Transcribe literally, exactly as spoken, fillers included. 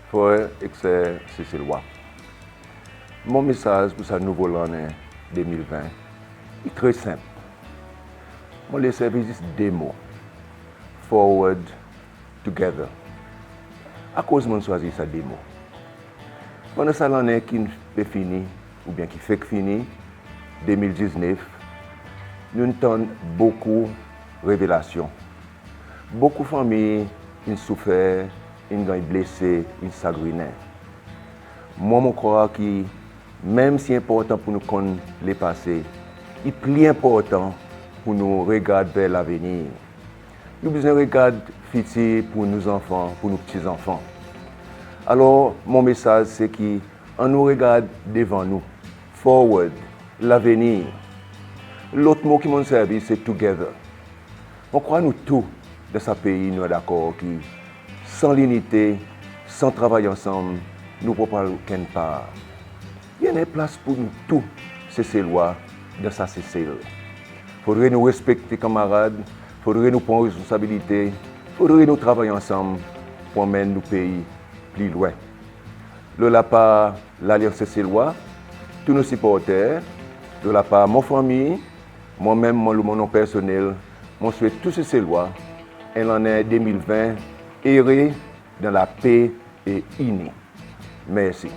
Frer ek ser Seselwa, mon mesaz pour sa nouvo lannen de mil ven i tre senp. Mon le servi zis de mo: Forward Together. Akoz mon'n swazir sa de mo? Pandan sa lannen ki'n pe fini oubyen ki fek fini, de mil diznef, nou'n tann bokou revelasyon. Bokou fanmir in soufer, in ganny blese, in sagrinen. Mwan mon krwar ki menm si i enportan pour nou konn lepase, i pli enportan pour nou regard ver lavenir. Nou bezwen regard fitir pour nou zanfan, pour nou pti zanfan. Alor mon mesaz se ki annou regard devan nou, forward, lavenir. Lot mo ki mon'n servi se together. Mon krwar nou tou dan sa pei nou a dakor ki san linite, san travay ansanm, nou pa pou al okenn par. I annan plas pour nou tou Seselwa dan sa Sesel. Fodre nou respekte kanmarad, fodre nou pran responsabilite, fodre nou travay ansanm pour anmenn nou pei pli lwen. Lo lapar Lalyans Seselwa, tou nou siporter, lo lapar mon fanmir, mwan menm mon, lo mon non personnel, mon swet tou Seselwa en lannen de mil ven ere, dan lape e ini. Mersi.